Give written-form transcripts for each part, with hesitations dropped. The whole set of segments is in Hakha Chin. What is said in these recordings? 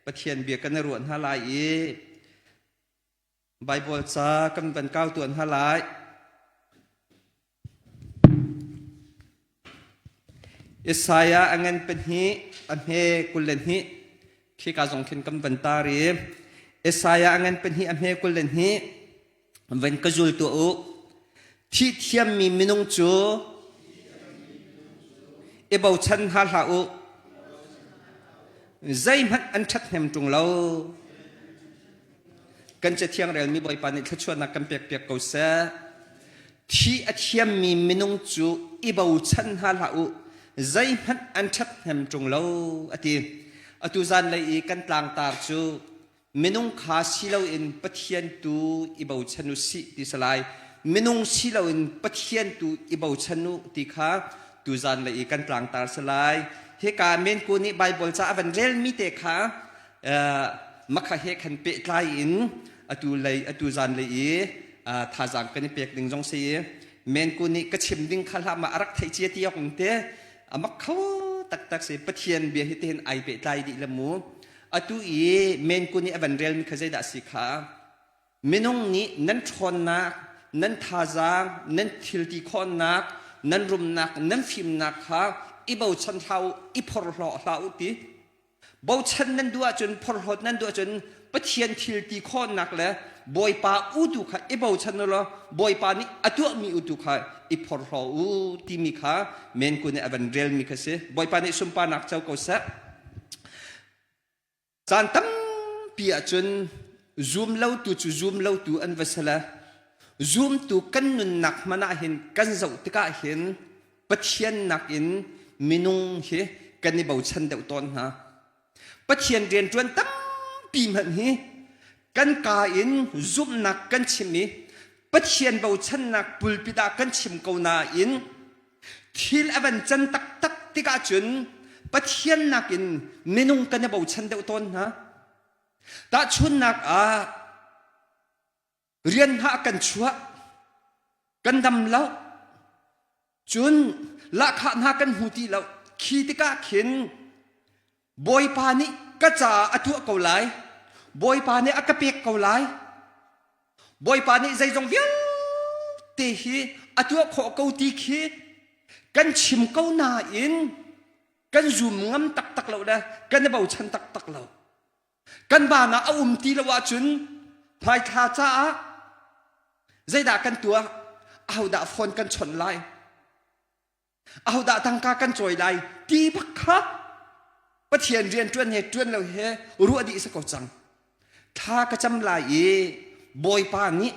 Pathian bia kan i ruah hna lai i Baibal ca kan van kau tuan hna lai. Isaiah a ngan pahnih a hme 22 khika zong khin kan van tar i Isaiah a ngan pahnih a hme 22 van ka zul tuah u. Thih thiammi minung cu i bochan hna hlah u. Zeihmanh an ṭhathnem ṭung lo. Kan cathiang relmi Bawipa nih thluachuahnak kan pekpiak ko seh. Thi a thiammi minung cu i bochan hna hlah u, zeihmanh an ṭhathnem ṭung lo, a ti. Atu zanlei i kan tlangtar cu minung kha si loin Pathian tu i bochan u sih ti si lai. Minung si loin Pathian tu i bochan u ti kha tu zanlei i kan tlangtar si lai. Hika Menku nih Baibal ca a van relmi te kha makha he khan pehtlai in atu lei atu zan lei i thazaang kan i pek ding zong si i menku nih ka chim ding kha hlah ma a rak theih cia ti awk te amak kho taktak si Pathian bia hi tihin ai pehtlai dih le mu atu i menku nih a van rel mi kha zeidah si kha minung nih nan ṭhawnnak nan thazaang nan thilti khawhnak nan rumnak nan fimnak kha i bochan hlah u i phorhlaw hlah u ti Bochan nan duh ahcun phorhlawt nan duh ahcun Pathian thil ti khawhnak le Bawipa utu kha i bochan u law Bawipa nih a tuahmi utu kha i phorhlaw u timi kha menku nih a van relmi kha si. Bawipa nih sunparnak co ko seh. Caan tampi ahcun zum lotu cu zum lotu an va si le zumtu kan nunnak hmanh ah hin kan zoh tikah hin Pathian nakin minung hi kan i bochan deuh tawn hna. Pathian rianṭuan tampi hmanh hi kan kaa in zumhnak kan chim i Pathian bochannak pulpit ah kan chim ko nain thil a van can taktak tikah cun Pathian nakin minung kan i bochan deuh tawn hna. Tahchunhnak ah rian hna kan chuah kan dam lo cun lahkhah hna kan hmu ti lo khi tikah khin Bawipa nih ka caah a tuah ko lai Bawipa nih a ka pek ko lai Bawipa nih zeizong vialte hi a tuah khawh ko ti khi kan chim ko nain kan zum ngam taktak lo le kan i bochan taktak lo Kan van ah a um ti lo ahcun hmaithla caah zeidah kan tuah? Ahodah phone kan chawnh lai? Ahodah tangka kan cawi lai? Ti bak kha Pathian rian ṭuan he ṭuan lo he ruah dih si ko cang. Thla ka cam lai i Bawipa nih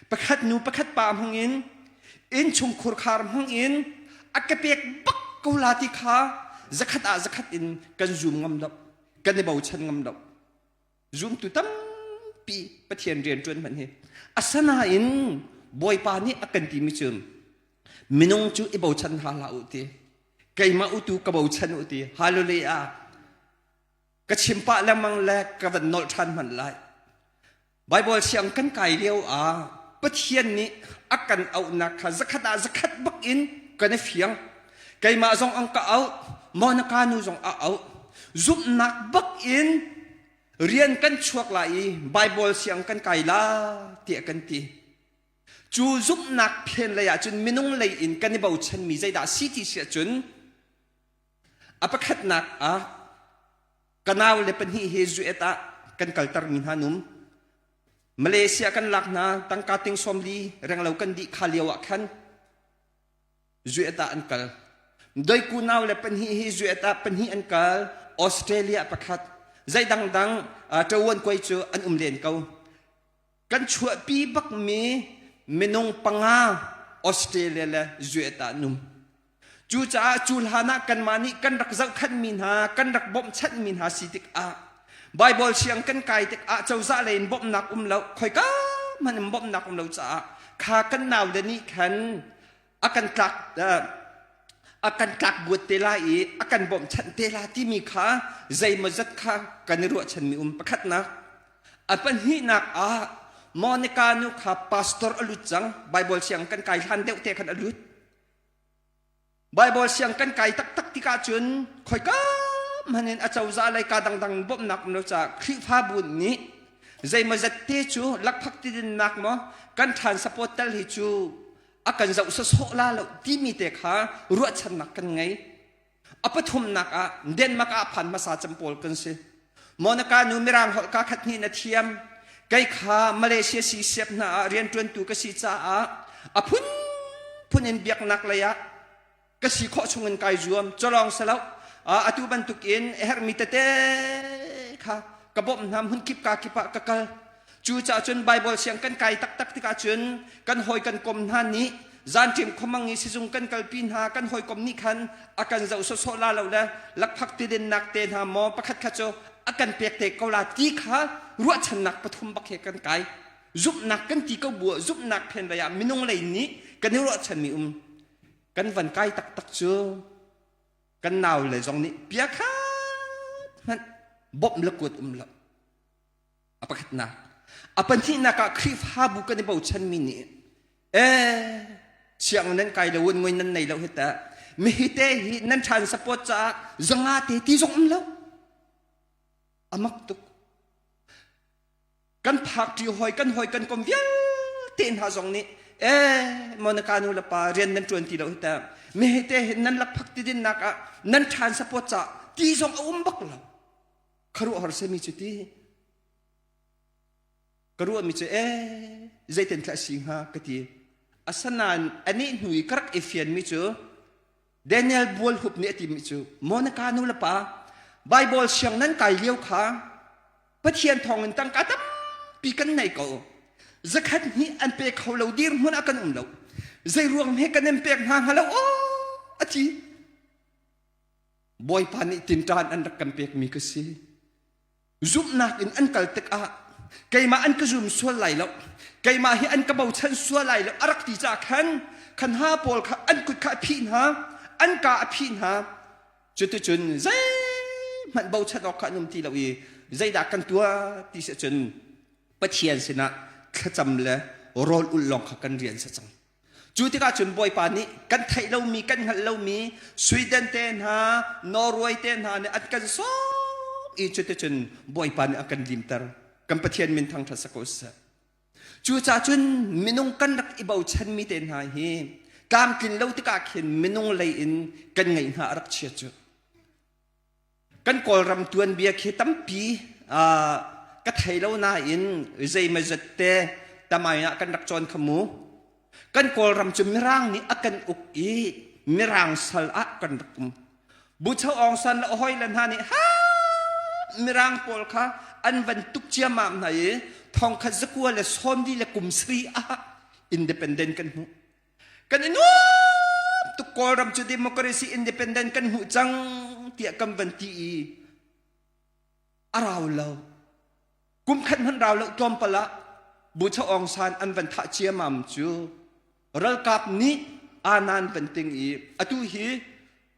pakhat nu pakhat pa hmang in innchung khurkhar hmang in a ka pek bak ko la ti kha zakhat ah zakhat in kan zum ngam lo kan i bochan ngam lo zumtu tampi Pathian rian ṭuan hmanh hi asanain Bawipa nih a kan timi cu minung cu i bochan hna hlah u ti keimah utu ka bochan u ti hallelujah ka chim pah lengmang le ka van nolh ṭhan hmanh lai Baibal siang kan kai lio ah Pathian nih a kan auhnak kha zakhat ah zakhat bak in kan i fiang. Keimah zong an ka auh, Monica nu zong a auh. Zumhnak bak in rian kan chuak lai i Baibal siang kan kai la tiah kan ti. Cu zumhnak phen lei ah cun minung lei in kan i bochanmi zeidah si ti si ahcun a pakhatnak ah Ka nau le pahnih hi zuet ah kan kaltermi hna num. Malaysia kan lak hna tangka ting 40 renglo kan dih kha lio ah khan zuet ah an kal. Doiku nau le pahnih hi zuet ah pahnih an kal. Australia pakhat. Zei dangdang ṭawan kuai cu an um len ko. Kan chuahpi bakmi minung panga Australia le US ah an um. Cucaah cu hlan ah kanmah nih kan rak zohkhanhmi hna, kan rak bawmhchanhmi hna si tikah Baibal siang kan kai tikah cozah lei in bawmhnak um lo, khoika hmanh in bawmhnak um lo caah kha kan naule nih khan a kan tlak a kan tlak buat te lai i a kan bawmhchanh te la timi kha zeimawzat kha kan i ruahchanmi um pakhatnak a pahnihnak ah Monica nu kha pastor a lut cang Bible siang kan kai hlan deuh te khan a lut Bible siang kan kai taktak tikah cun khoika hmanh in a cozah lei ka dangdang bawmhnak um lo caah Khrihfabu nih zeimawzat te cu lakphak tidinnak maw kan ṭhan support tal hi cu a kan zoh sawsawh la lo timi te kha ruahchannak kan ngei. A pathumnak ah Denmark ah phan hmasa cem pawl kan si. Monica nu Mirang holh ka khat hnih na thiam. Kei kha Malaysia si siap hna ah rianṭuantu ka si caah a phunphun in biaknak lei ah ka si khawh chung in kai zuam. Colong selo atu bantukin a herhmi tete kha ka bawmh hna hmun kip ka kip ah ka kal. Cucaah cun Baibal siang kan kai taktak tikah cun kan hawi kan kom hna nih zanṭim khuamang i sizung kan kalpi hna kan hawikom nih khan a kan zoh sawsawh la lo le lakphak tidinnak te hna maw pakhat khat cu a kan pek te ko la ti kha ruahchannak pathum bak he kan kai. Zumhnak kan ti ko bu ah zumhnak phen lei ah minung lei nih kan i ruahchanmi um kan van kai taktak cu kan nau le zong nih bia khat hmanh bawmh le kuat um lo. A pakhatnak. A pahnihnak ah Khrihfabu kan i bochanmi nih eh siang nan kai lo ngoi nan nei lo hi ta mi te hi nan ṭhan support caah zanga te ti zong um lo amak tuk kan phak ṭi hoi kan hoi kan kom vialte hna zong nih eh Monica nu le pa rian nan ṭuan ti lo hi ta mi te hi nan lakphak ti dinnak ah nan ṭhan support caah ti zong a um bak lo khuaruahhar semi cu ti ka ruahmi cu ee zeitin thla si hnga ka ti asanain anih hnu i ka rak i fianmi cu Daniel Bualhup nih a timi cu Monica nu le pa Bible siang nan kai lio kha Pathian thawngin tangka tampi kan nei ko zakhat hnih an pe kho lo dir hmun ah kan um lo zei ruang he kan in pek hna hnga lo aw a ti Bawipa nih tinṭan an rak kan pekmi ka si. Zumhnak in an kal tikah keimah an ka zum sual lai lo, keimah hi an ka bochan sual lai lo a rak ti caah khan khan ha pawl kha an kut kha a phih hna, an ka a phih hna. Cuticun zeihmanh bochan awk kha an um ti lo i zeidah kan tuah ti si cun Pathian sinah thlacam le rawl ulh lawng kha kan rian si cang. Cu tikah cun Bawipa nih kan theih lomi, kan hngalh lomi Sweden te hna, Norway te hna nih an kan sawm i cuticun Bawipa nih a kan limter. Kan Pathian min thangṭhat sa ko seh. Cucaah cun minung kan rak i bochanmi te hna hi tlamtlin lo tikah khin minung lei in kan ngeih hna a rak chia cu. Kan Kawlram tuanbia khi tampi ka thei lo nain zeimawzat te tamai ah kan rak cawn kha mu. Kan Kawlram cu Mirang nih a kan uk i Mirang sal ah kan rak um. Bucho Aung San le a hawile hna nih ha Mirang pawl kha an van tuk ciammam hna i thongkhat zakua le sawmli le kum sari ah independent kan hmuh. Kan i nuam tuk Kawlram cu democracy independent kan hmuh cang tiah kan van ti i a rau lo. Kum khat hmanh rau lo tlawmpal ah Bucha Aung San an van thah ciamam cu ralkap nih anan van ting i atu hi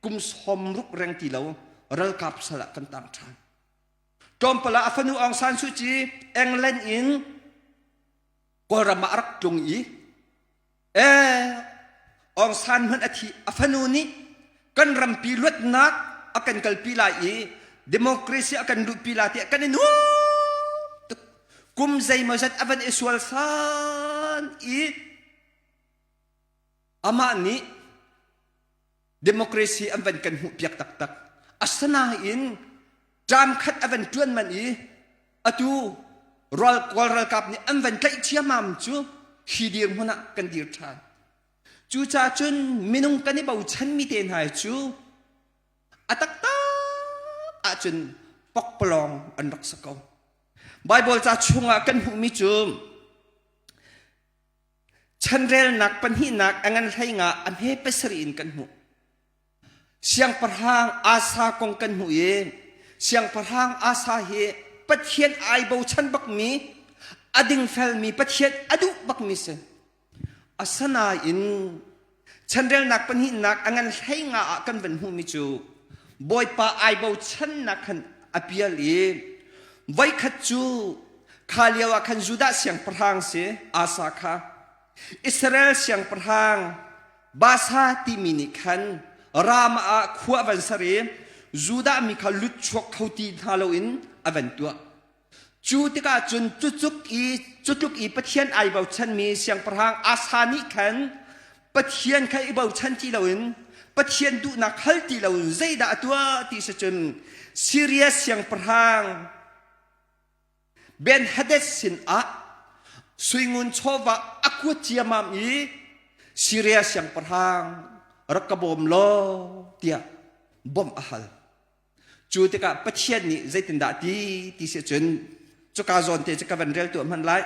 kum sawmruk reng ti lo ralkap sal ah kan tang ṭhan. Tlawmpal ah a fanu Aung San Suu Kyi England in Kawlram ah a rak tlung i ee Aung San hmanh a thi a fanu nih kan rampi luatnak a kan kalpi lai i democracy a kan luhpi lai tiah kan i nuam tuk kum zeimawzat a van i sual san i amah nih democracy an van kan hmuhpiak taktak. Asinain term khat a van ṭuan man i atu ral kawl ralkap nih an van tlaih ṭhiamam cu hi dirhmun ah kan dir ṭhan. Cucaah cun minung kan i bochanmi te hna cu a taktak ahcun pokpalawng an rak si ko. Bible ca chungah kan hmuhmi cu Chanrelnak pahnihnak a ngan hlei nga a hme pasarih in kan hmuh. Siangpahrang Asa kong kan hmuh i Siangpahrang Asa hi Pathian ai bochan bakmi, a dingfelmi, Pathian a duh bakmi si. Asanain chanrelnak pahnihnak a ngan hlei nga ah kan van hmuhmi cu Bawipa ai bochannak khan a pial i voikhat cu Kha lio ah khan Judah siangpahrang si Asa kha Israel siangpahrang Baasa timi nih khan Ramah ah khua van ser i. Judah mi kha lut chuak kho ti hna loin a van tuah. Cu tikah cun cucuk i cutluk i Pathian ai bochanmi siangpahrang Asa nih khan Pathian kha i bochan ti loin Pathian duhnak hal ti loin zeidah a tuah ti si cun Siria siangpahrang Ben-Hadad sinah suingun chawva a kuat ciamam i Siria siangpahrang rak ka bawm law tiah bawmh a hal. Cu tikah Pathian nih zeitindah ti ti si cun cuka zawn te cu ka van rel tuah hmanh lai.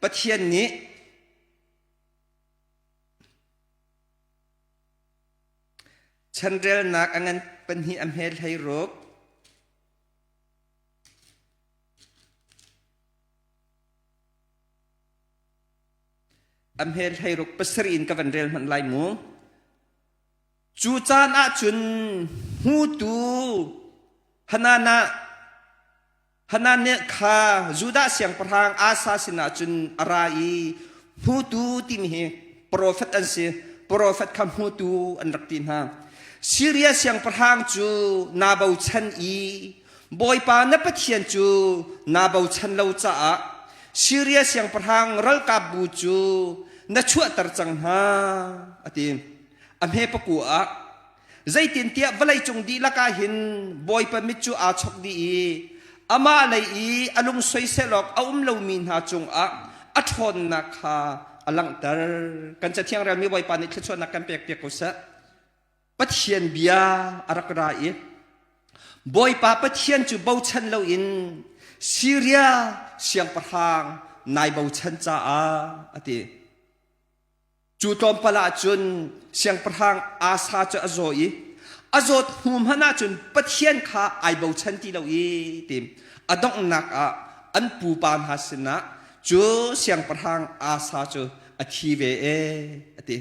Pathian nih chanrelnak a ngan pahnih a hme hlei ruk a hme hlei ruk pasarih in ka van rel hmanh lai mu. Cu caan ah cun hmutu Hananah Hananiah kha Judah siangpahrang Asa sinah cun a ra i hmutu timi hi profet an si. Profet kha hmutu an rak ti hna. Siria siangpahrang cu naa bochan i Bawipa na Pathian cu naa bochan lo caah Siria siangpahrang ralkapbu cu na chuahter cang hna, a ti. A hme pakua ah Zeitintiah vawleicung dihlak ah hin Bawipa mit cu aa chok dih i amah lei i a lung soisel awk a um lomi hna cungah a ṭhawnnak kha a langhter. Kan Cathiang relmi Bawipa nih thluachuahnak kan pekpiak ko seh. Pathian bia a rak ra i Bawipa Pathian cu bochan loin Siria siangpahrang nai bochan caah a ti. Cu tlawmpal ah cun siangpahrang Asa cu a zaw i a zawt hnu hmanh ah cun Pathian kha ai bochan ti lo i ti a donghnak ah an pupa hna sinah cu siangpahrang Asa cu a thi ve e a ti.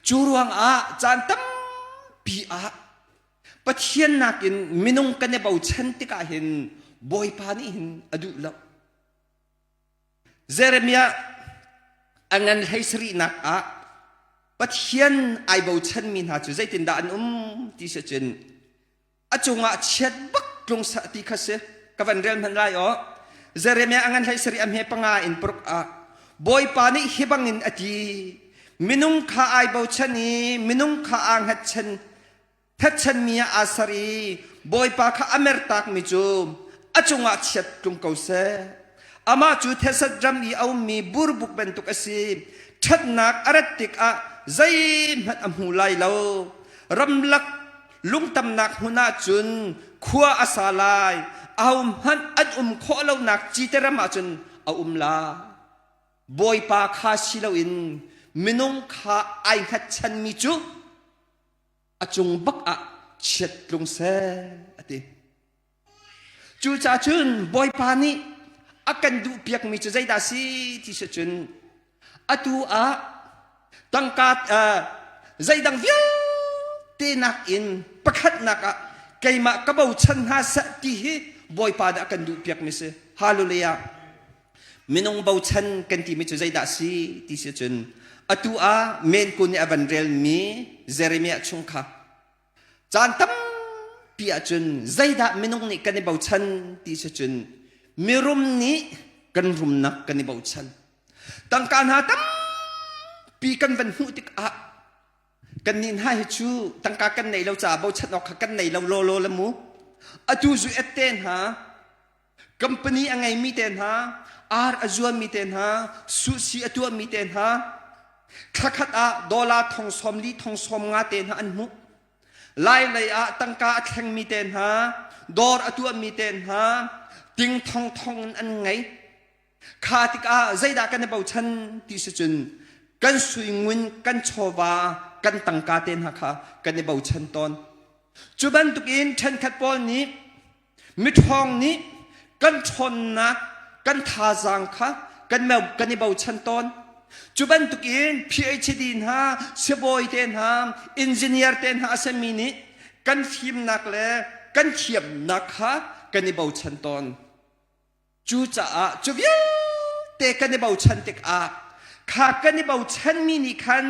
Cu ruangah caan tampi ah Pathian nakin minung kan i bochan tikah hin Bawipa nih hin a duh lo. Jeremiah a ngan hlei sarihnak ah Pathian ai bochanmi hna cu zeitindah an um ti si cun a cungah chiat bak tlung seh ti kha si ka van rel hmanh lai aw Jeremiah a ngan hlei sarih a hme panga in paruk ah Bawipa nih hi bangin a ti minung kha ai bochan i minung kha aa hngatchan Phetchanmi ah aa ser i Bawipa kha a mertakmi cu a cungah chiat tlung ko seh. Amah cu thesat ram i a ummi burbuk bantuk a si. Ṭhatnak a rat tikah zeihmanh a hmu lai lo. Ramlak lungtamnak hmun ah cun khua a sa lai. Ahohmanh an um khawh lonak cite ram ah cun a um lai. Bawipa kha si loin minung kha ai hngatchanmi cu a cung bak ah chiat tlung seh a ti. Cucaah cun Bawipa nih a kan duhpiakmi cu zeidah si ti si cun atu ah tangka zeidang vialte nakin pakhatnak ah keimah ka bochan hna seh ti hi Bawipa nih a kan duhpiakmi si. Hallelujah. Minung bochan kan timi cu zeidah si ti si cun atu ah Menkun nih a van relmi Jeremiah chung kha caan tampi ahcun zeidah minung nih kan i bochan ti si cun mirum nih kan rumnak kan i bochan. Tangka hna tampi kan van hmuh tikah kannih hna hi cu tangka kan nei lo caah bochan awk kha kan nei lo lawlaw le mu. Atu zu et te hna Company a ngeimi te hna, ar a zuami te hna, suhsi a tuahmi te hna, thlakhat ah dollar thong sawm li thong sawm nga te hna an hmuh. Lai lei ah tangka a thlengmi te hna, dawr a tuahmi te hna, ting thong thong in an ngei. Kha tikah zeidah kan i bochan ti si cun kan suingun, kan chawva, kan tangka te hna kha kan i bochan tawn. Cu bantukin ṭhenkhat pawl nih Miṭhawng nih kan ṭhawnnak, kan thazaang kha kan, kan i bochan tawn. Cu bantukin PhD hna, sibawi te hna, engineer te hna a simi nih kan fimnak le kan thiamnak kha kan i bochan tawn. Cucaah cu vialte kan i bochan tikah kha kan i bochanmi nih khan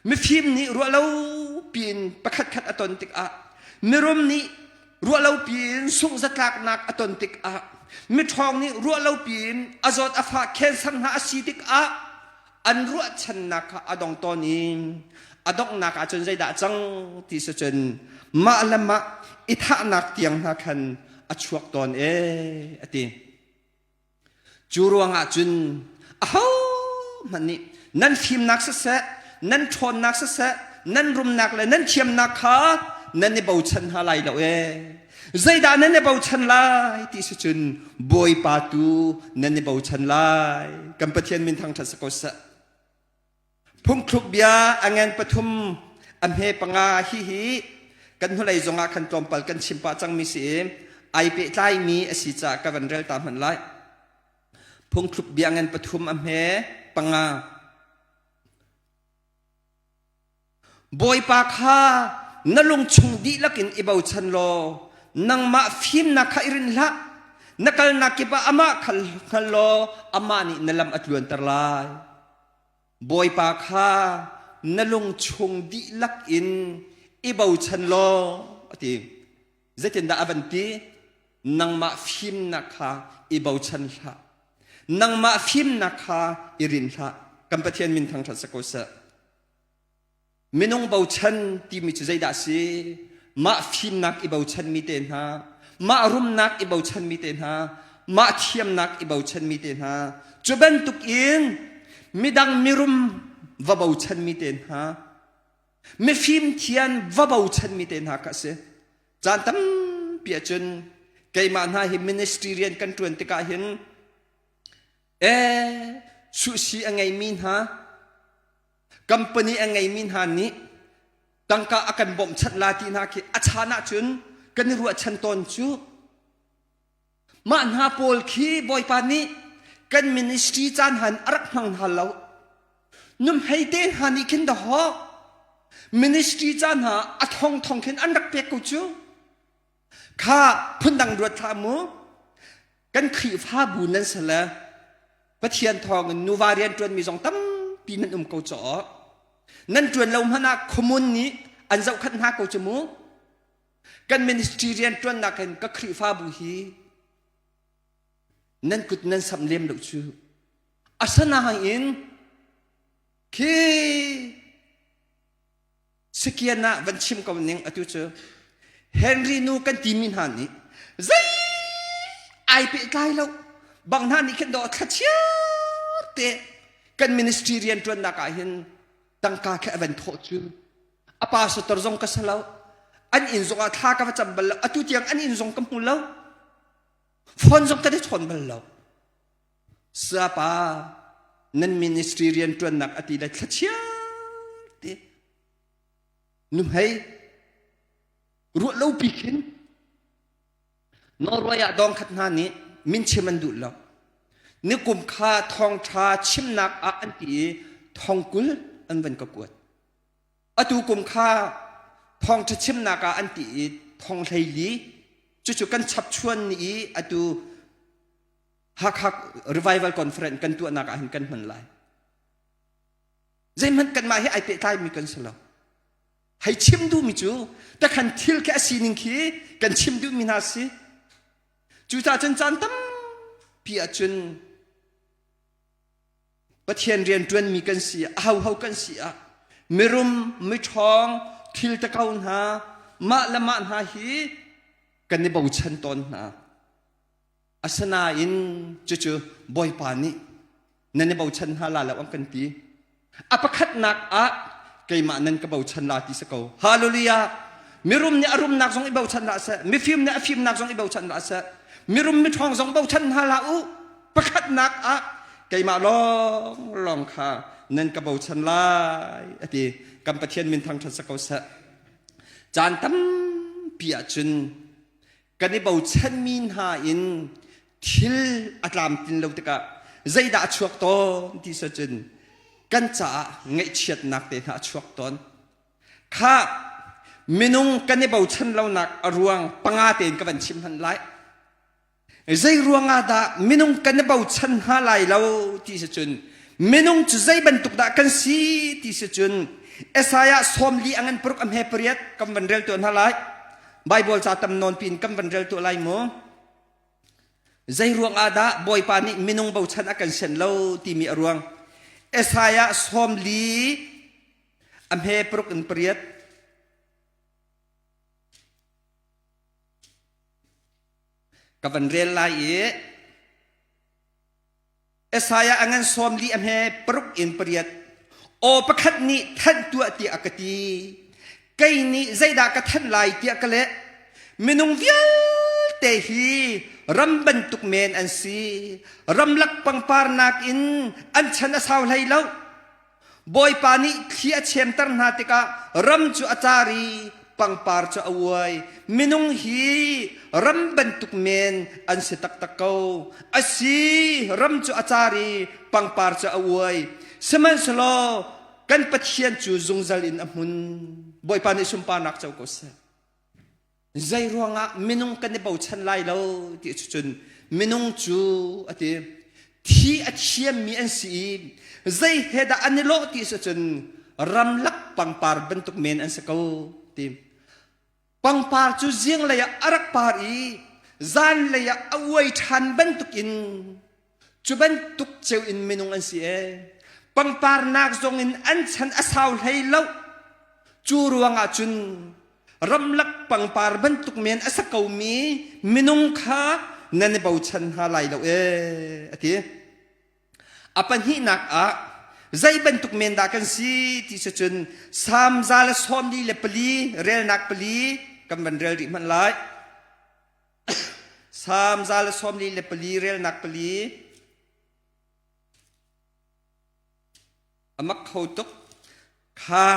mifim nih ruah lo piin pakhatkhat a ton tikah, mirum nih ruahlo piin sungh-zatlaknak a ton tikah, miṭhawng nih ruahlo piin a zawt a fah cancer hna a si tikah an ruahchannak kha a dong tawn i a donghnak ah cun zeidah cang ti si cun mah le mah i thahnak tiang hna khan a chuak tawn ee a ti. Cu ruangah cun ahohmanh nih nan fimnak siseh, nan ṭhawnnak siseh, nan rumnak le nan thiamnak kha nan i bochan hna lai lo ee. Zeidah nan i bochan lai ti si cun Bawipa tu nan i bochan lai. Kan Pathian min thangṭhat si ko seh. Phungthluk bia a ngen pathum a hme panga hihi kan hnulei zongah khan tlawmpal kan chim pah cangmi si i ai pehtlaimi a si caah ka van rel ta hmanh lai. Phungthluk bia ngen pathum a hme panga. Bawipa kha na lungchung dihlak in i bochan law nangmah fimnak kha i rinh hlah. Na kalnak kip ah amah kha hngal law amah nih na lam a tluanter lai. Bawipa kha na lungchung dihlak in i bochan law a ti. Zeitindah a van ti? Nangmah fimnak kha i bochan hlah. Nangmah fimnak kha i rin hlah. Kan Pathian min thangṭhat si ko seh. Minung bochan timi cu zeidah a si? Mah fimnak i bochanmi te hna, mah rumnak i bochanmi te hna, mah thiamnak i bochanmi te hna, cu bantuk in midang mirum va bochanmi te hna, mifim thian va bochanmi te hna kha a si. Caan tampi ahcun keimah hna hi ministry rian kan ṭuan tikah hin ee suhsi a ngeimi hna Company a ngeimi hna nih tangka a kan bawmhchanh la ti hna khi a chan ahcun kan i ruahchan tawn cu. Mah hna pawl khi Bawipa nih kan ministry caan han a rak hmang hna lo. Numhei te hna nih khin dahawh ministry caan hna a thongthong khin an rak pek ko cu. Kha phundang ruat hlah mu. Kan Khrihfabu nan si le Pathian thawngin nuva rian ṭuanmi zong tampi nan um ko caw. Nan ṭuan lo hmanh ah khuamun nih an zohkhanh hna ko cu mu. Kan ministry rian ṭuannak in ka Khrihfabu hi nan kut nan samh lem lo cu. Asinain khi Sikian ah van chim ko ning atu cu Henry nu kan timi hna nih zei ai pehtlai lo bang hna nih khin dawh thlachiar te kan ministry rian ṭuannak ah hin tangka khe a van thawh cu a pastor zong ka si lo an inn zong ah thla ka va cam bal lo atu tiang an inn zong ka hmu lo phone zong ka i chawn bal lo Sapa nan ministry rianṭuannak a ti le thlachiar te nuhmei ruah lo pi khin Norway ah dawng khat hna nih min chim an duh lo nikum kha thawngṭha chimnak ah an ti i thongkul an van ka kuat atu kum kha thawngṭha chimnak ah an ti i thong 14 cucu kan chapchuan ni i atu Hakha Revival Conference kan tuahnak ah hin kan hman lai. Zeihmanh kanmah hi ai pehtlaimi kan si lo. Hei chim duhmi cu takhan thil khi a sining khi kan chim duhmi hna si. Cucaah cun caan tampi ahcun Pathian rian ṭuanmi kan si ah, ahoho kan si ah, mirum, miṭhawng, thil tako hna, mah le mah hna hi kan i bochan tawn hna. Asinain cucu Bawipa nih nan i bochan hna la lo an kan ti. A pakhatnak ah keimah nan ka bochan la ti si ko. Hallelujah! Mirum nih a rumnak zong i bochan hlah seh, mifim nih a fimnak zong i bochan hlah seh, mirum miṭhawng zong bochan hna hlah u. Pakhatnak ah keimah lawnglawng kha nan ka bochan lai a ti. Kan Pathian min thangṭhat si ko seh. Caan tampi ahcun kan i bochanmi hna in thil a tlamtlin lo tikah zeidah a chuak tawn ti si cun kan caah ngaihchiatnak te hna a chuak tawn. Kha minung kan i bochan lonak a ruang panga tein ka van chim hmanh lai. Zei ruangah dah minung kan i bochan hna lai lo ti si cun minung cu zei bantuk dah kan si ti si cun. Isaiah 40 a ngan paruk a hme pariat kan van rel tuah hna lai. Bible ca tam nawn piin kan van rel tuah lai mu. Zei ruang ah dah Bawipa nih minung bochan a kan sian lo timi a ruang. Isaiah 40 a hme paruk in pariat. Ka van rel lai i Isaiah a ngan 40 a hme paruk in pariat. Aw pakhat nih thanh tuah tiah a ka ti. Kei nih zeidah ka thanh lai tiah ka leh. Minung vialte hi ram bantuk men an si. Ramlak pangpar nakin an chan a sau hlei lo. Bawipa nih thli a chemter hna tikah ram cu a car i pangpar cu a uai. Minung hi ram bantuk men an si taktak ko. Asi, ram cu a car i pangpar cu a uai. Sihmanhsehlaw kan Pathian cu zungzal in a hmun. Bawipa nih sunparnak co ko seh. Zei ruangah minung kan i bochan lai lo ti cun minung cu a ti thi a thiammi an si i zei he dah an i lawh ti cun ramlak pangpar bantuk men an si ko ti. Pangpar cu zinglei ah a rak par i zanlei ah a uai ṭhan bantuk in cu bantuk ceu in minung an si ee. Pangpar nak zong in an chan a sau hlei lo. Cu ruangah cun ramlak pangpar bantuk men a sa komi minung kha nan i bochan hna lai lo ee a ti. A pahnihnak ah zei bantuk men dah kan si ti si cun Salm 144 relnak pali kan van rel rih hmanh lai. Salm 144 relnak pali A mak kho tuk. Kha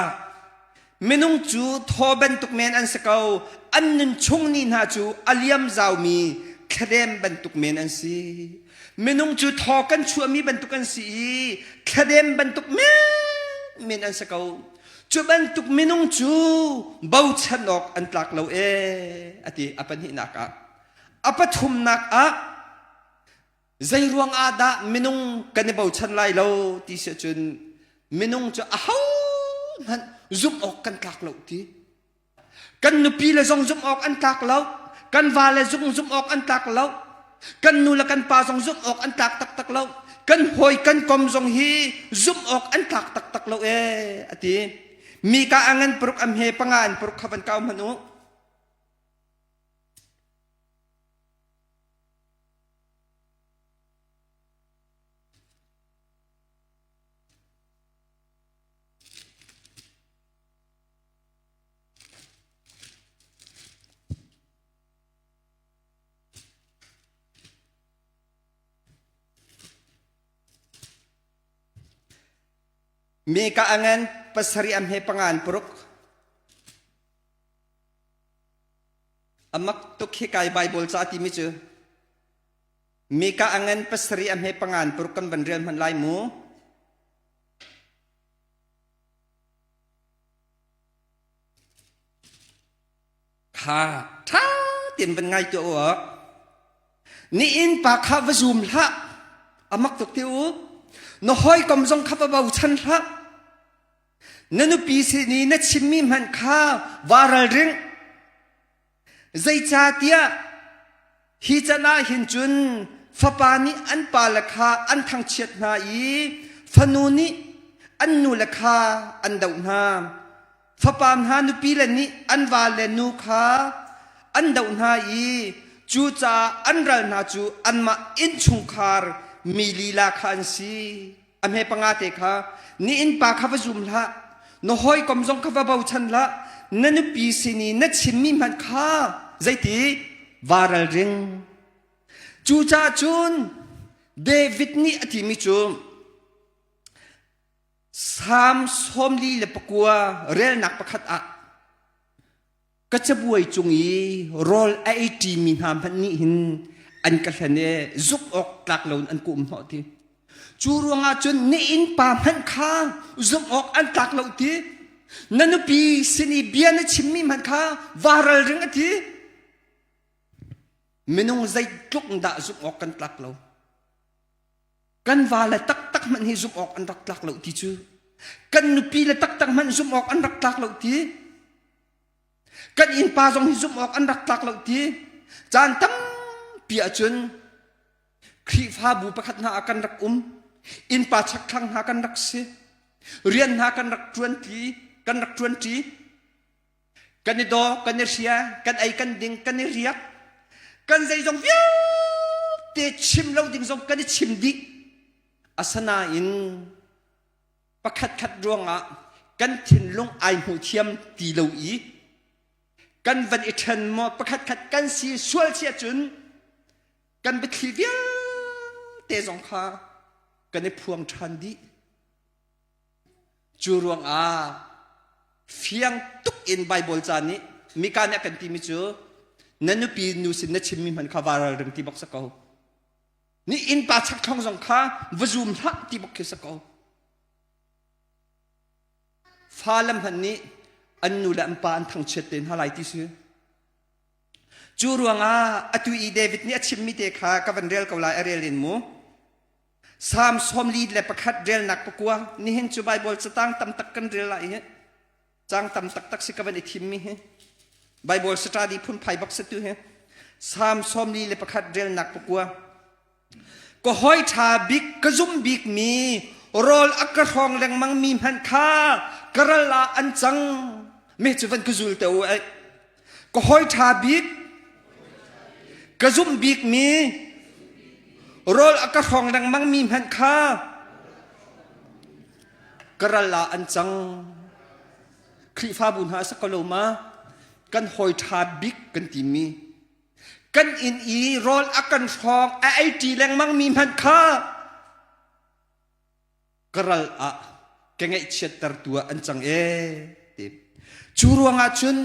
minung cu thaw bantuk men an si ko. An nun chung ni hna cu a liam zaumi thladem bantuk men an si. Minung cu thaw kan chuahmi bantuk an si i thladem bantuk men men an si ko. Cu bantuk minung cu bochan awk an tlak lo ee a ti a pahnihnak ah. A pathumnak ah Zei ruang ah dah minung kan i bochan lai lo ti si ahcun minung cu ahohmanh zumh awk kan tlak lo ti. Kan nupi le zong zumh awk an tlak lo. Kan va le zong zumh awk an tlak lo. Kan nu le kan pa zong zumh awk an tlak taktak lo. Kan hawi kan kom zong hi zumh awk an tlak taktak lo ee a ti. Mika a ngan paruk am he panga an paruk kha van kau hmanh u. Meka a ngan pasarih a hme panga an paruk. A mak tuk hi kai Bible ca timi cu Mika a ngan pasarih a hme pangan paruk kan van rel hmanh lai mu. Kha ṭha tein van ngai tuah u. Ni inn pa kha va zum hlah. A mak tuk ti u. Na hawikom zong kha va bochan hlah. Na nupi sin i na chimmi hmanh kha vaa ralring. Zeicahtiah hi can ah hin cun fapa nih an pale kha an thangchiat hna i fanu nih an nule kha an doh hna. Fapa hna nupile nih an vale nu kha an doh hna i cucaah an ral hna cu anmah innchungkhar mi lila kha an si. A hme panga te kha ni innpa kha va zum hlah na hawikom zong kha va bochan hlah na nupi sin i na chimmi hmanh kha zeiti vaa ralring cucaah cun David nih a timi cu Salm 49 relnak pakhat ah Ka cabuai cung i rawl a ei ṭimi hna hmanh nih hin an ka hlen i zumh awk tlak loin an ka um hnawh ti. Cu ruangah cun na innpa hmanh kha zumh awk an tlak lo ti. Na nupi sin i bia na chimmi hmanh kha vaa ralring a ti. Minung zeitluk dah zumh awk kan tlak lo. Kan vale taktak hmanh hi zumh awk an rak tlak lo ti cu. Kan nupi le taktak hmanh zumh awk an rak tlak lo ti. Kan innpa zong hi zumh awk an rak tlak lo ti. Caan tampi ahcun Khrihfabu pakhat hna ah kan rak um. Innpa chakthlang hna kan rak si. Rian hna kan rak ṭuanṭi, kan rak ṭuanṭi. Kan i daw, kan i hria, kan ei, kan ding, kan i riak. Kan zeizong vialte chim lo ding zong kan i chim dih. Asinain pakhatkhat ruangah kan thinlung ai hmu thiam ti lo i kan van i ṭhen maw pakhatkhat kan si sual si ahcun kan biathli vialte zong kha kan i phuang ṭhan dih. Cu ruangah fiang tuk in Baibal ca nih Mika nih a kan timi cu na nupi nu sin na chimmi hmanh kha vaa ralring ti bak si ko. Ni innpa chakthlang zong kha va zum hlah ti bak khi si ko. Fale hmanh nih an nu le an pa an thangchiat te hna lai ti si. Cu ruangah atu i David nih a chimmi te kha ka van rel ko lai a rel in mu. Salm 41 relnak pakua nihin cu Baibal catang tam tak kan rel lai hi cang tam taktak si ka van i thimmi hi Baibal study phunphai bak si tu hi Salm 41 relnak pakua ka hawi ṭha bik ka zum bik mi rawl a ka hrawng lengmang mi hmanh kha ka ral ah an cang me cu van ka zul te u ai Ka hawi ṭha bik, ka zumh bikmi, rawl a ka hrawng lengmangmi hmanh kha ka ral ah an cang. Khrihfabu hna a si ko lo ma? Kan hawi ṭha bik kan timi, kan inn i rawl a kan hrawng a ei ṭi lengmangmi hmanh kha ka ral ah ka ngaihchiattertu ah an cang ee ti. Cu ruangah cun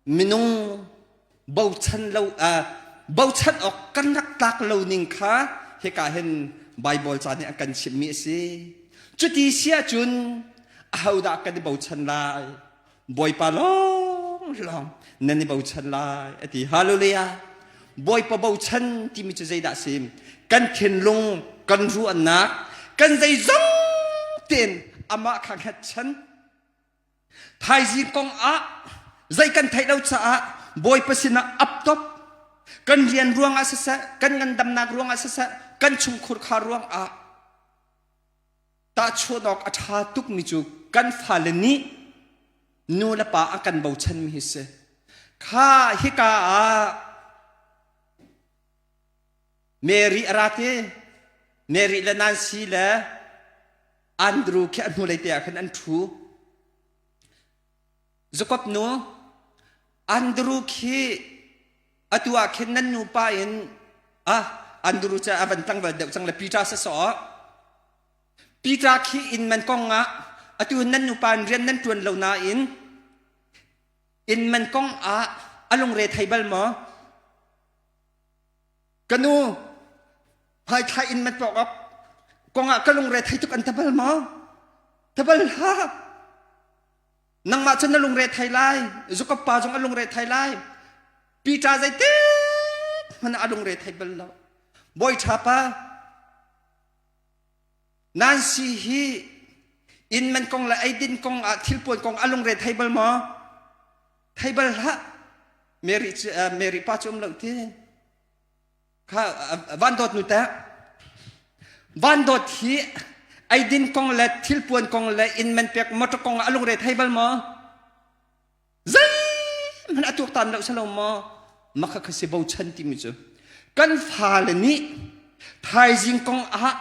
minung bochan lo uh, bochan awk kan rak tlak lo ning kha hika hin Bible ca nih a kan chimhmi a si. Cuti si ahcun ahodah kan i bochan lai? Bawipa lawng lawng nan i bochan lai a ti. Hallelujah. Bawipa bochan timi cu zeidah a si? Kan thinlung, kan ruahnak, kan zeizong tein amah kha hngatchan. Thaizing kong ah zei kan theih lo caah Bawipa sinah ap top. Kan rian ruangah siseh, kan ngandamnak ruangah siseh, kan chungkhur kha ruangah Tahchuah awk a ṭha tukmi cu kan fale nih nu le pa a kan bochanmi hi si. Kha hika ah Mary a ra ti. Mary le Nancy le Andrew khi a hnulei te ah khan an ṭhu. Jakob nu Andrew khi atu ah khin nan nupa in ah Andrew cu a van tlangval deuh cang le Peter sa sawh Peter khi inn man kong ah atu nan nupa in rian nan ṭuan lo nain inn man kong ah a lungre thei bal maw ka nu hmaithla inn man pawk awk kong ah ka lungre thei tuk an ta bal maw ta bal hlah Nangmah cu na lungre thei lai, Jakob pa zong a lungre thei lai. Peter zeitik hmanh a lungre thei bal lo. Bawi ṭha pa, Nancy hi inn man kong le eidin kong ah thilpuan kong a lungre thei bal maw? Thei bal hlah. Mary, Mary pa cu um lo ti. Kha van dawt nu teh van dawt hi eidin kong le thilpuan kong le inn man pek motor kong ah a lungre thei bal maw zeihmanh a tuaktan lo salo maw makha kha si bochan timi cu kan fale nih thaizing kong ah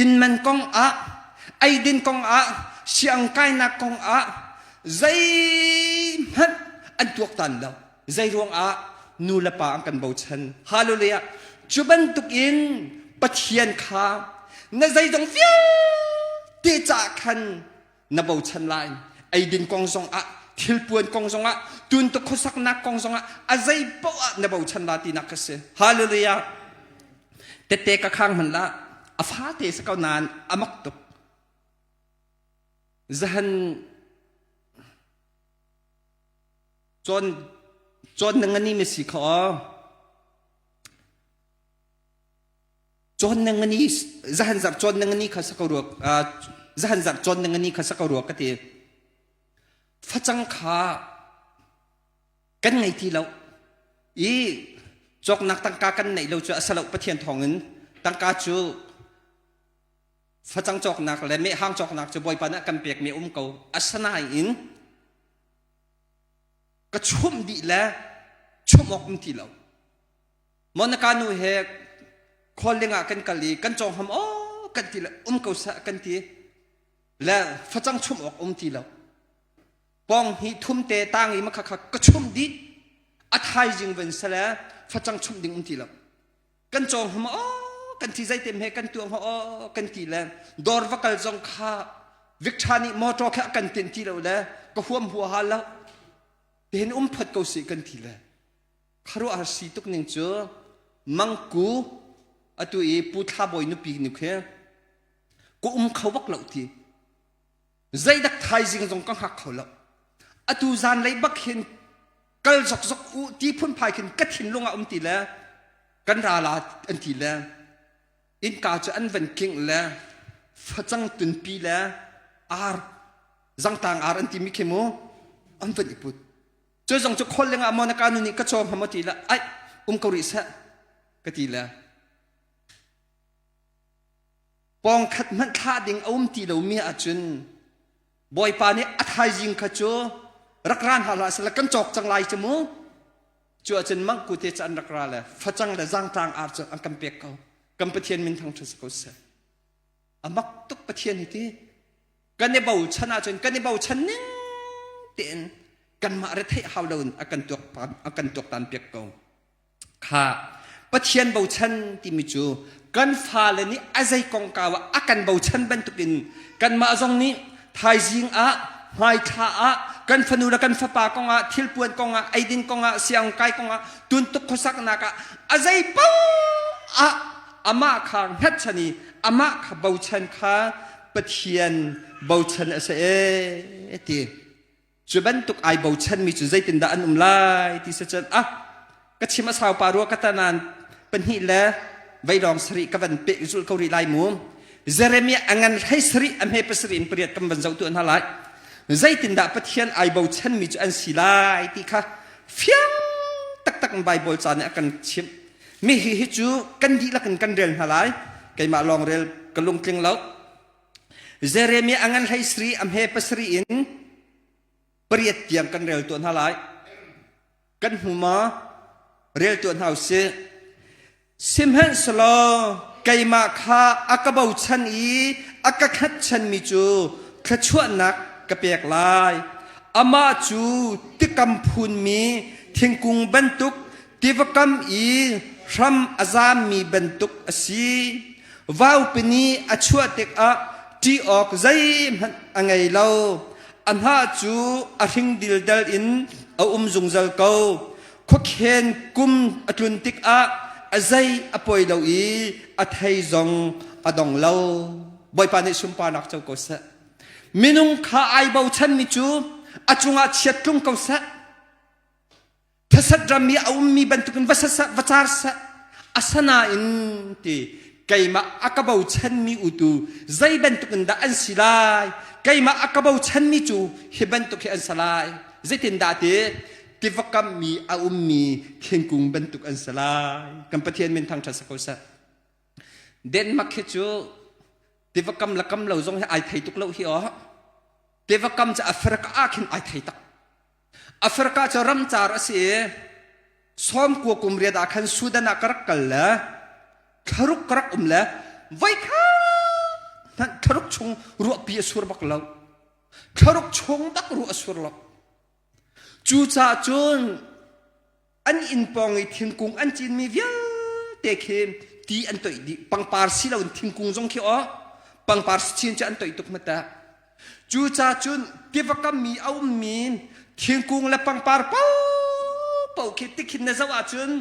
inn man kong ah eidin kong ah siang kainak kong ah zeihmanh an tuaktan lo Zei ruangah nu le pa an kan bochan. Hallelujah. Cu bantuk in Pathian kha na zeizong vialte caah khan na bochan lai. Eidin kong zongah, thilpuan kong zongah, tuntuk khuasaknak kong zongah, a zei paoh ah na bochan la tinak ka si. Hallelujah. Tette ka khang hman la, a fate sa ko nain a mak tuk. Zahan Cawn cawn na ngani na si kho. Cawn na ngani zahan zar cawn na ngani kha sa ko ruak. Zahan zarh cawn ding ani kha sa ko rua ka ti. Facang kha kan ngei ti lo i cawknak tangka kan neih lo cu a salo Pathian thawngin tangka cu facang cawknak le mehhang cawknak cu Bawipa nih a kan pekmi um ko. Asinain ka chumh dih le chumh awk um ti lo. Monica nu he khualling ah kan kal i kan cawng ham aw kan ti le um ko seh kan ti le facang chumh awk um ti lo. Pong hi thum te tang i makha kha ka chumh dih a thaizing van sale facang chumh ding um ti lo. Kan cawng ham aw kan ti zeitem he kan tuang aw kan ti le dawr va kal zong kha Victor nih motor kha a kan tin ti lo le ka huam hua ha lo tihin um phot ko si kan ti le kharuahhar si tuk ning cu mangku atu i pu thla bawi nupi nu khi ka um kho bak lo ti zeidak thaizing zong ka hngak kho lo atu zan lei bak hin kal zokzok u ti phunphai khin ka thinlung ah um ti le kan ra la an ti le innka cu an van kingh le facang tunpi le ar zangtang ar an timi khi mu an van i put cu zong cu khol lengah maw na ka nu nih ka cawm hama ti le ai um ko rih seh ka ti le pawng khat hmanh thlah ding a um ti lomi ahcun Bawipa nih a thaizing kha cu rak ra hna hlah seh kan cawk cang lai cu mu cu ahcun mangku te cu an rak ra le facang le zangtlang ar cu an kan pek ko kan Pathian min thangṭhat si ko seh a mak tuk Pathian hi ti kan i bochan ahcun kan i bochan ning tein kanmah retheih hau loin a kan tuak a kan tuaktan piak ko kha Pathian bochan timi cu kan fale nih a zei kongkau ah a kan bochan bantukin kanmah zong nih thaizing ah hmaithla ah kan fanu le kan fapa kongah thilpuan kongah eidin kongah siangkai kongah tuntuk khuasaknak ah a zei paoh ah amah kha hngatchan i amah kha bochan kha Pathian bochan a si e ti cu bantuk ai bochanmi cu zeitindah an um lai ti si cun ah ka chim a sau pa rua ka tanan pahnih le veilawng sarih ka van pe zul ko rih lai mu Jeremiah a ngan hlei sarih a hme pasarih in pariat kan van zoh tu hna lai zeitindah Pathian ai bochanmi cu an si lai ti kha fiang taktak in Bible ca nih a kan chimh mi hi hi cu kan dihlak in kan rel hna lai keimah lawng rel ka lungtling lo Jeremiah a ngan hlei sri a hme pasarih in pariat tiang kan rel tuah hna lai. Kan hmu ma? Rel tuah hna usih. Sihmanhsehlaw keimah kha a ka bochan i a ka khatchanmi cu thluachuahnak ka pek lai. Amah cu tikam phunmi thingkung bantuk tiva kam i hram a zammi bantuk a si. Vaupi nih a chuah tikah ṭih awk zeihmanh a ngei lo. A hnah cu a hring dildel in a um zungzal ko. Khuakhen kum a tlun tikah a zei a poi lo i a thei zong a dong lo. Bawipa nih sunparnak co ko seh. Minung kha ai bochanmi cu a cungah chiat tlung ko seh. Thasat ram i a ummi bantukin va sasah va car seh asanain ti keimah a ka bochanmi utu zei bantukin dah an si lai keimah a ka bochanmi cu hi bantuk hi an si lai zeitindah ti tiva kammi a ummi thingkung bantuk an si lai kan Pathian min thangṭhat si ko seh Denmark hi cu tiva kam le kam lo zong hi ai thei tuk lo hi aw tiva kam cu Africa ah khin ai thei tak Africa cu ramcar a si i sawmkua kum riat ah khan Sudan ah ka rak kal le thlaruk ka rak um le voikhat hmanh thlaruk chung ruahpi a sur bak lo. Thlaruk chung bak ruah a sur lo. Cucaah cun an inn pawng i thingkung an cinmi vialte khi ti an toih dih pangpar si loin thingkung zong khi aw pangpar chin cu an toih tuk hmata cucaah cun tiva kammi a ummi thingkung le pangpar paohpaoh khi tikhin na zoh ahcun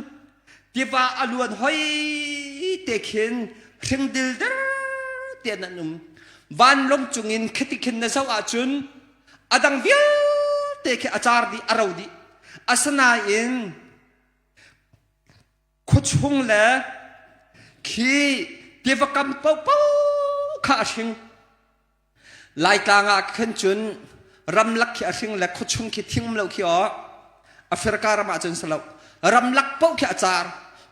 tiva a luan hoi te khin hring dilder tein an um vanlawng cungin khiti khin na zoh ahcun a dang vialte khi a car dih a ro dih asinain khuachung le khi tiva kam paohpaoh kha a hring. Laitlang ah khan cun ramlak khi a hring le khuachung khi thing um lo khi aw Africa ram ah cun si lo ramlak paoh khi a car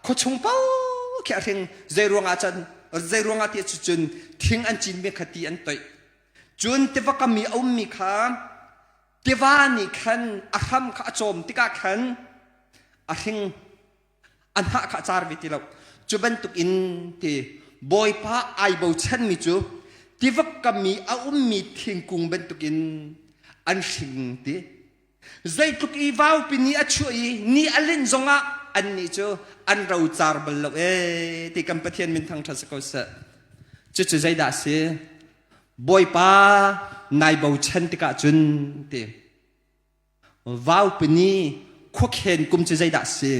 khuachung paoh khi a hring zei ruangah cun zei ruangah ti cun thing an cinmi kha ti an toih cun tiva kam i a ummi kha tiva nih khan a hram kha a cawm tikah khan a hring a hnah kha a car ve ti lo cu bantuk in ti bawipa ai bochanmi cu tiva kam i a ummi thingkung bantukin an hring ti zeitluk i vaupi ni a chuah i ni a linh zongah annih cu an rocar bal lo ee ti kan Pathian min thangṭhat si ko seh cucu zeidah a si Bawipa nai bochan tikah cun ti Vaupi ni khuakhen kum cu zeidah a si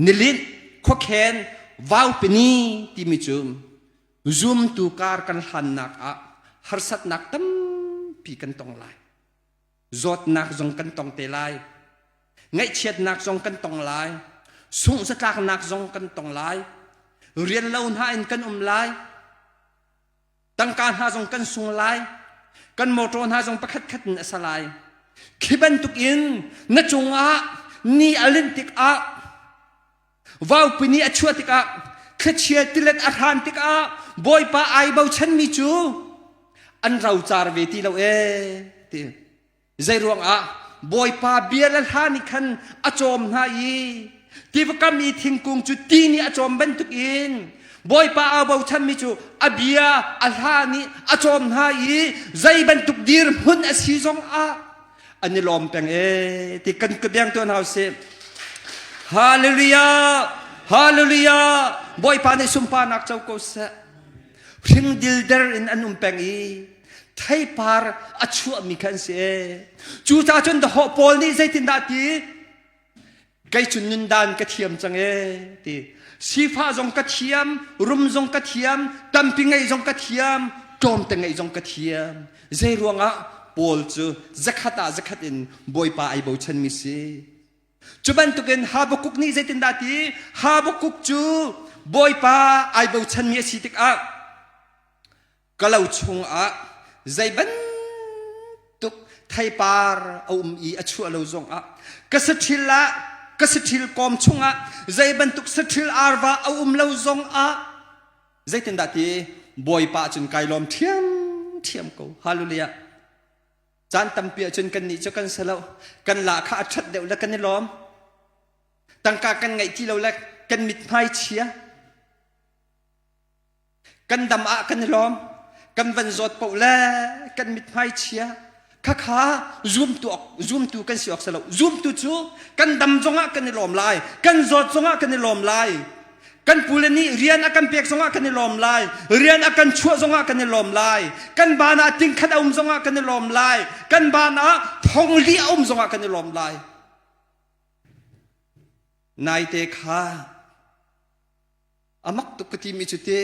nilinh khuakhen vaupi ni timi cu zumtu kar kan hlannak ah harsatnak tampi kan tong lai zawtnak zong kan tong te lai ngaihchiatnak zong kan tong lai sungh-zatlaknak zong kan tong lai rian lo hna in kan um lai tangka hna zong kan sung lai kan motor hna zong pakhat khat in a sa lai khi bantuk in na cungah ni a linh tikah vaupi ni a chuah tikah thlichia tilet a hran tikah bawipa ai bochanmi cu an rocar ve ti lo ee ti Zei ruangah Bawipa bia le hla nih khan a cawm hna i tiva kam i thingkung cu ti nih a cawm bantukin Bawipa aa bochanmi cu a bia a hla nih a cawm hna i zei bantuk dirhmun a si zongah an i lawm peng ee ti kan ka biang tuan hau sih. Hallelujah! Hallelujah! Bawipa nih sunparnak co ko seh. Hring dilder in an um peng i theipar a chuahmi kha an si ee. Cucaah cun dahawh Paul nih zeitindah ti kei cu nundan ka thiam cang ee ti sifah zong ka thiam rum zong ka thiam tampi ngeih zong ka thiam tlawmte ngeih zong ka thiam zei ruangah Paul cu zakhat ah zakhat in Bawipa ai bochanmi si cu bantukin Habakkuk nih zeitindah ti Habakkuk cu Bawipa ai bochanmi a si tikah ka lo chungah zei bantuk theipar a um i a chuah lo zongah ka saṭhil ah ka saṭhil kawm chungah zei bantuk saṭhil arva a um lo zongah zeitindah ti bawipa cun kai lawm ṭhiam ṭhiam ko hallelujah caan tampi ahcun kan nih cu kan si lo kan la kha a ṭhat deuh le kan i lawm tangka kan ngeih ti lo le kan mithmai chia Kan dam ah kan i lawm. Kan van zawt paoh le kan mithmai chia. Khakha zumtu zumtu kan si awk si lo. Zumtu cu kan dam zongah kan i lawm lai. Kan zawt zongah kan i lawm lai. Kan pule nih rian a kan pek zongah kan i lawm lai. Rian a kan chuah zongah kan i lawm lai. Kan baan ah tingkhat a um zongah kan i lawm lai. Kan baan ah thongli a um zongah kan i lawm lai. Naite kha A mak tuk ka timi cu te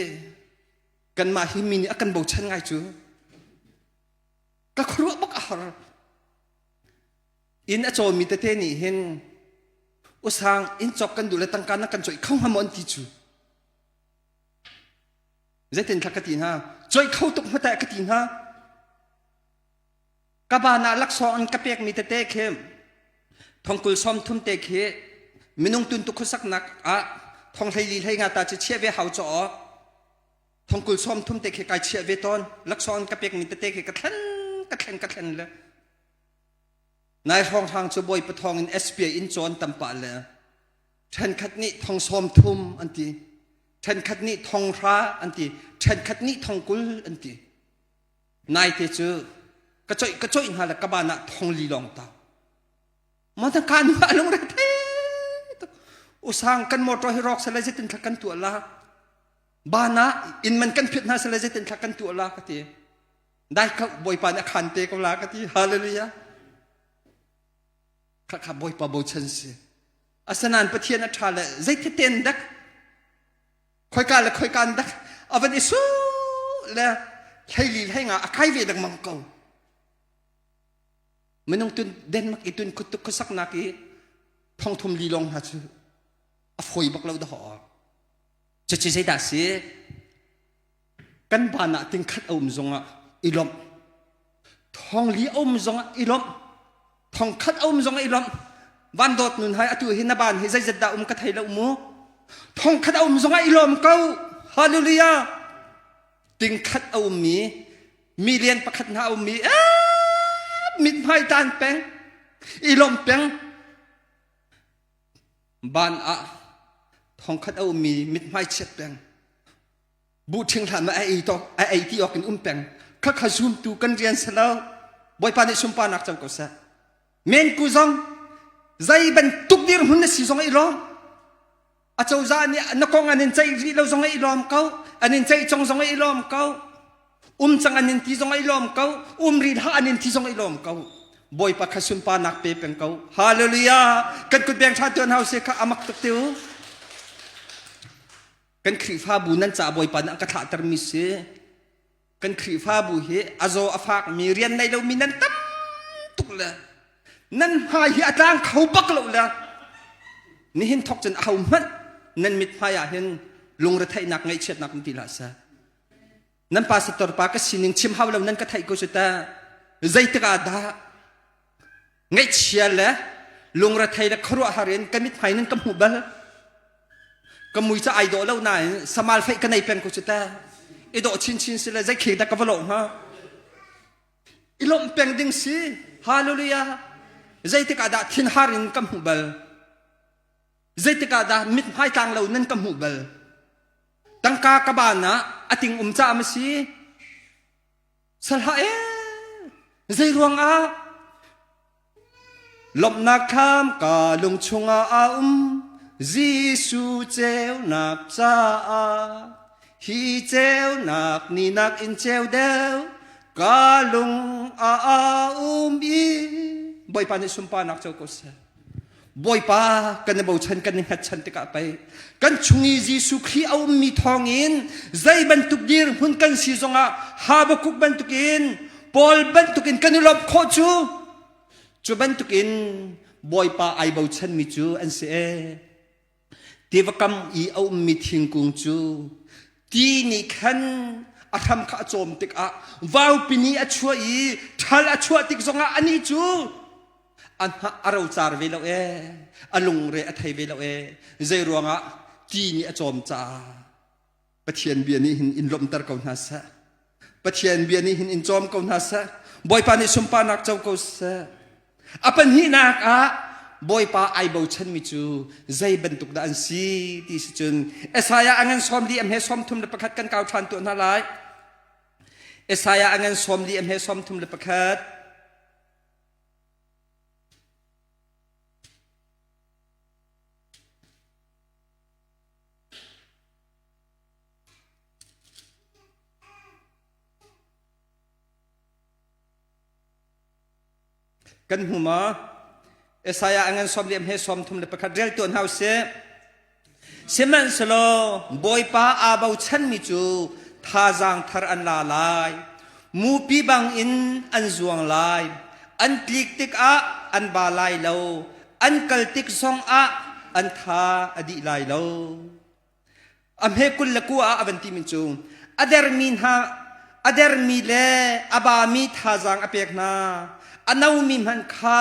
kanmah hi mi nih a kan bochan ngai cu ka khuaruah bak a har. Inn a cawmi tete nih hin usang inn cawk kan duh le tangka na kan cawih kho hnga maw an ti cu. Zeitin thla ka ti hna cawih kho tuk hmata ka ti hna. Ka ban ah laksawng an ka pekmi tete khi thongkul 30 te khi minung tuntuk khuasaknak ah thong 14 hlei nga ta cu chiah ve hau caw thongkul 30 te khi kai chiah ve tawn laksawng an ka pekmi tete khi ka thlen ka thlen ka thlen le nai hrawng hrang cu bawi pathawng in SPA in cawn tampa le ṭhenkhat nih thong 30 an ti ṭhenkhat nih thong hra an ti ṭhenkhat nih thong 20 an ti Naite cu ka coih ka coih hna le ka ban ah thong li lawng ta. Mo ta ka nu a lungre the tuk. Usang kan motor hi rawk sale zeitin thla kan tuah la. Ban ah inn man kan phiat hna sale zeitin thla kan tuah la ka ti. Dai ka bawipa nih a khan te ko la ka ti. Hallelujah. Kha kha bawipa bochan si. Asinain Pathian a ṭha le zeithiten dak khoika le khoika an dak a van i su le 14 hlei nga a kai ve lengmang ko minung tun Denmark i tun khutuk khuasaknak i thongthum li lawng hna cu a fawi bak lo dah cucu zeidah si kan ban ah tingkhat a um zongah i lawmh. Thongli a um zongah i lawmh. Thongkhat a um zongah i lawmh. Van dawt nun hai atu hi na ban hi zeizat dah um ka thei lo mu. Thongkhat a um zongah i lawm ko. Hallelujah. Tingkhat a ummi million pakhat hna a ummi mithmai tan peng i lawmh peng ban ah thongkhat a ummi mithmai chiat peng bu ṭhing hlah ma a ei to a ei ti awk in um peng khakha zumtu kan rian si lo bawipa nih sunparnak co ko seh men ku zong zei bantuk dirhmun na si zong i lawm a cozah nih na kong an in ceih rih lo zong i lawm ko an in ceih cong zong i lawm ko um cang an in ti zong i lawm ko um rih hlah an in ti zong i lawm ko bawipa kha sunparnak pe peng ko hallelujah kan kut beng tha tuan hau se kha amak tuk tiu Kan Khrihfabu nan ca Bawipa nih a ka thlahtermi si. Kan Khrihfabu hi a zaw a fakmi rian nei lomi nan tam tuk le nan hmai hi a tlang kho bak lo le nihin thok cun aho hmanh nan mithmai ah hin lungretheihnak ngaihchiatnak um ti hlah seh. Nan pastor pa ka sining chim hau lo nan ka theih ko su ta. Zeitik ah dah Ngaihchia le lungrethei le khuaruahhar in ka mithmai nan ka hmuh bal. Ka mui cu ai dawh lo nain samal feih ka nei peng ko cu ta. I dawh chinchin si le zei kheng dah ka va lawh hnga. I lawmh peng ding si. Hallelujah. Zeitik ah dah thinhar in ka hmuh bal. Zeitik ah dah mithmai tlang lo nan ka hmuh bal. Tangka ka ban ah a ting um caah ma si. Salah ee zei ruangah lawmhnak thlam ka lung chungah a um Jesuh ceunak caah hi ceunak ni nak in ceu deuh ka lung a um i Bawipa nih sunparnak co ko seh Bawipa kan i bochan kan i hngatchan tikah pei kan chung i Jesuh Khrih a ummi thawngin zei bantuk dirhmun kan si zongah Habakkuk bantukin Paul bantukin kan i lawmh khawh cu cu bantukin Bawipa ai bochanmi cu an si ee. Tiva kam i a ummi thingkung cu ti nih khan a hram kha a cawm tikah vaupi nih a chuah i ṭhal a chuah tik zongah anih cu a hnah a rocar ve lo ee a lungre a thei ve lo ee zei ruangah ti nih a cawm caah Pathian bia nih hin in lawmhter ko hna seh Pathian bia nih hin in cawm ko hna seh Bawipa nih sunparnak co ko seh a pahnihnak ah Bawipa ai bochanmi cu zei bantuk dah an si ti si cun Isaiah a ngan sawm li a hme sawm thum le pakhat kan kau ṭhan tuah hna lai Isaiah a ngan sawm li a hme sawm thum le pakhat Kan hmu maw? Isaiah a ngan sawm liam he sawm thum le pakhat rel tuah hna usih. Sihmanhsehlaw Bawipa aa bochanmi cu thazaang thar an la lai. Mupi bangin an zuang lai. An tlik tikah an ba lai lo. An kal tik zongah an tha a dih lai lo. A hme 21 ah a van timi cu a dermi hna a dermi le a bami thazaang a pek hna. A nomi hmanh kha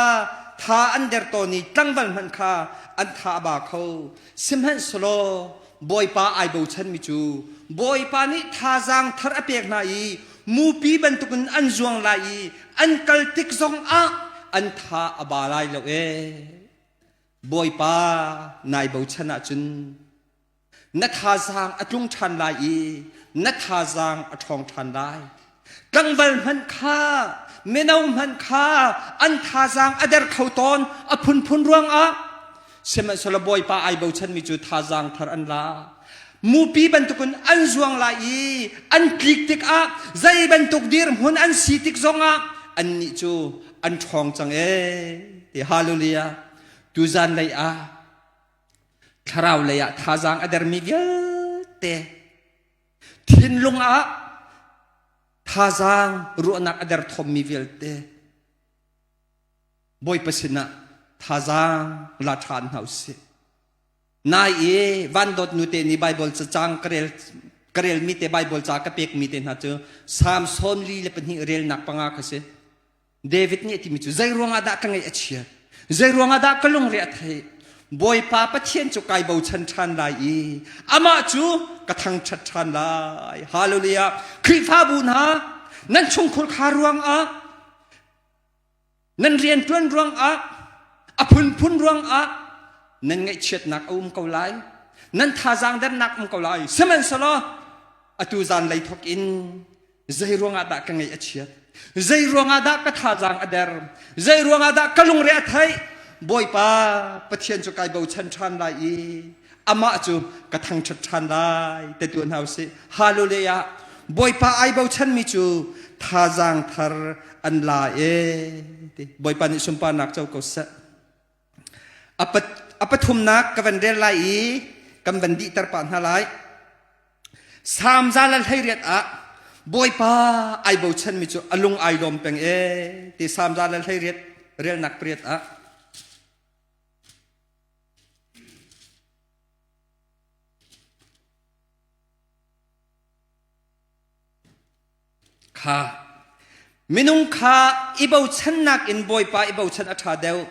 tha an der tawn i tlangval hmanh kha an tha a ba kho. Sihmanhsehlaw Bawipa ai bochanmi cu Bawipa nih thazaang thar a pek hna i mupi bantukin an zuang lai i an kal tik zongah an tha a ba lai lo ee. Bawipa nai bochan ahcun na thazaang a tlung ṭhan lai i na thazaang a ṭhawng ṭhan lai. Tlangval hmanh kha mino hmanh kha an thazaang a der kho tawn a phunphun ruangah sihmanhsehlaw Bawipa ai bochanmi cu thazaang thar an la. Mupi bantukin an zuang lai i an tlik tikah zei bantuk dirhmun an si tik zongah annih cu an ṭhawng cang ee. Ti hallelujah. Tuzan lei ah thlarau lei ah thazaang a dermi vialte thinlung ah thazaang ruahnak a derthawmmi vialte Bawipa sinah thazaang la ṭhan hna usih. Nai i van dawt nute nih Bible cacang ka rel. Ka relmi te Bible ca ka pekmi te hna cu Salm 42 relnak panga kha si. David nih a timi cu zei ruangah dah ka ngaih a chiat? Zei ruangah dah ka lungre a theih? Bawipa Pathian cu kai bochan ṭhan lai i amah cu ka thangṭhat ṭhan lai. Hallelujah. Khrihfabu hna nan chungkhur kha ruangah nan rianṭuan ruangah a phunphun ruangah nan ngaihchiatnak a um ko lai. Nan thazaang dernak um ko lai. Sihmanhsehlaw atu zan lei thawk in Zei ruangah dah ka ngaih a chiat? Zei ruangah dah ka thazaang a der? Zei ruangah dah ka lungre a theih? Bawipa Pathian cu kai bochan ṭhan lai i amah cu ka thangṭhat ṭhan lai te tu hna usih. Hallelujah! Bawipa ai bochanmi cu thazaang thar an la e. Bawipa nih sunparnak co ko seh. A pathumnak ka van rel lai i kan van dihter pah hna lai. Salm 118 ah Bawipa ai bochanmi cu a lung ai lawm peng e ti Salm 118 relnak pariat ah Kha minung kha i bochannak in Bawipa i bochan a ṭha deuh.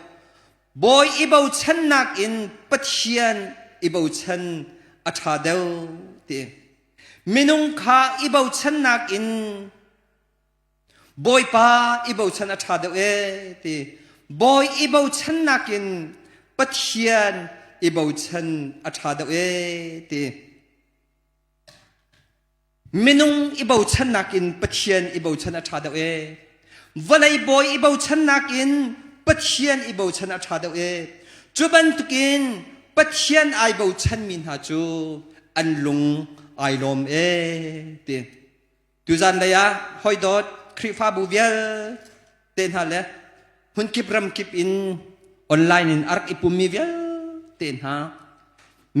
Bawi i bochannak in Pathian i bochan a ṭha deuh ti. Minung kha i bochannak in Bawipa i bochan a ṭha deuh ee ti. Bawi i bochannak in Pathian i bochan a ṭha deuh ee ti. Minung i bochannak in Pathian i bochan a ṭha deuh ee. Vawlei bawi i bochannak in Pathian i bochan a ṭha deuh ee. Cu bantukin Pathian ai bochanmi hna cu an lung ai lawm ee ti. Tuzan lei ah hawidawt Khrihfabu vialte hna le hmunkip ramkip in online in a rak i pummi vialte hna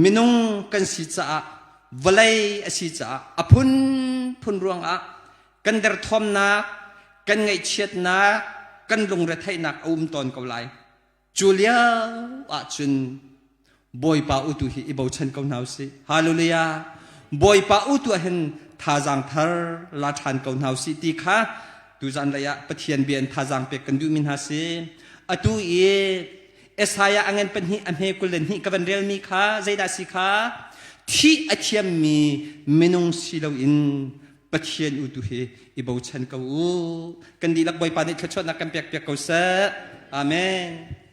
minung kan si caah vawlei a si caah a phunphun ruangah kan derthawmnak kan ngaihchiatnak kan lungretheihnak a um tawn ko lai Cu lio ahcun Bawipa utu hi i bochan ko hna usih. Hallelujah. Bawipa utu ah hin thazaang thar la ṭhan ko hna usih ti kha tuzan lei ah Pathian bia in thazaang pek kan duhmi hna si. Atu i Isaiah a ngan pahnih a hme 22 ka van relmi kha zeidah si kha thih a thiammi minung si loin Pathian utu hi i bochan ko u. Kan dihlak Bawipa nih thluachuahnak kan pek piak ko seh. Amen.